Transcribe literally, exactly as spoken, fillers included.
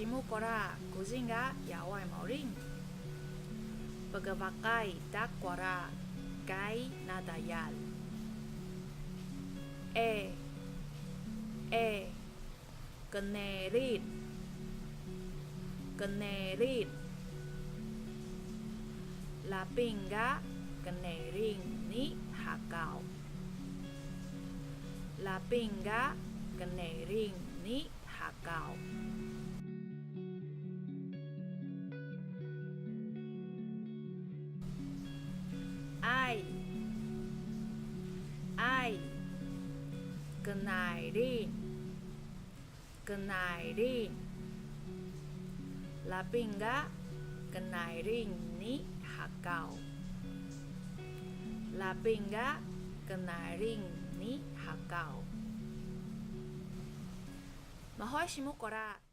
Simu kwara kuzing ga yaway mawling. Pkbaqay ta kwara kay na tayal. E, e, knerin, knerin. Laping ga knerin ni hakaw. Laping ga knerin ni hakaw. Ay, ay, knerin, knerin. Laping ga knerin ni hakaw. Laping ga knerin ni hakaw. Mahuway simu kwara.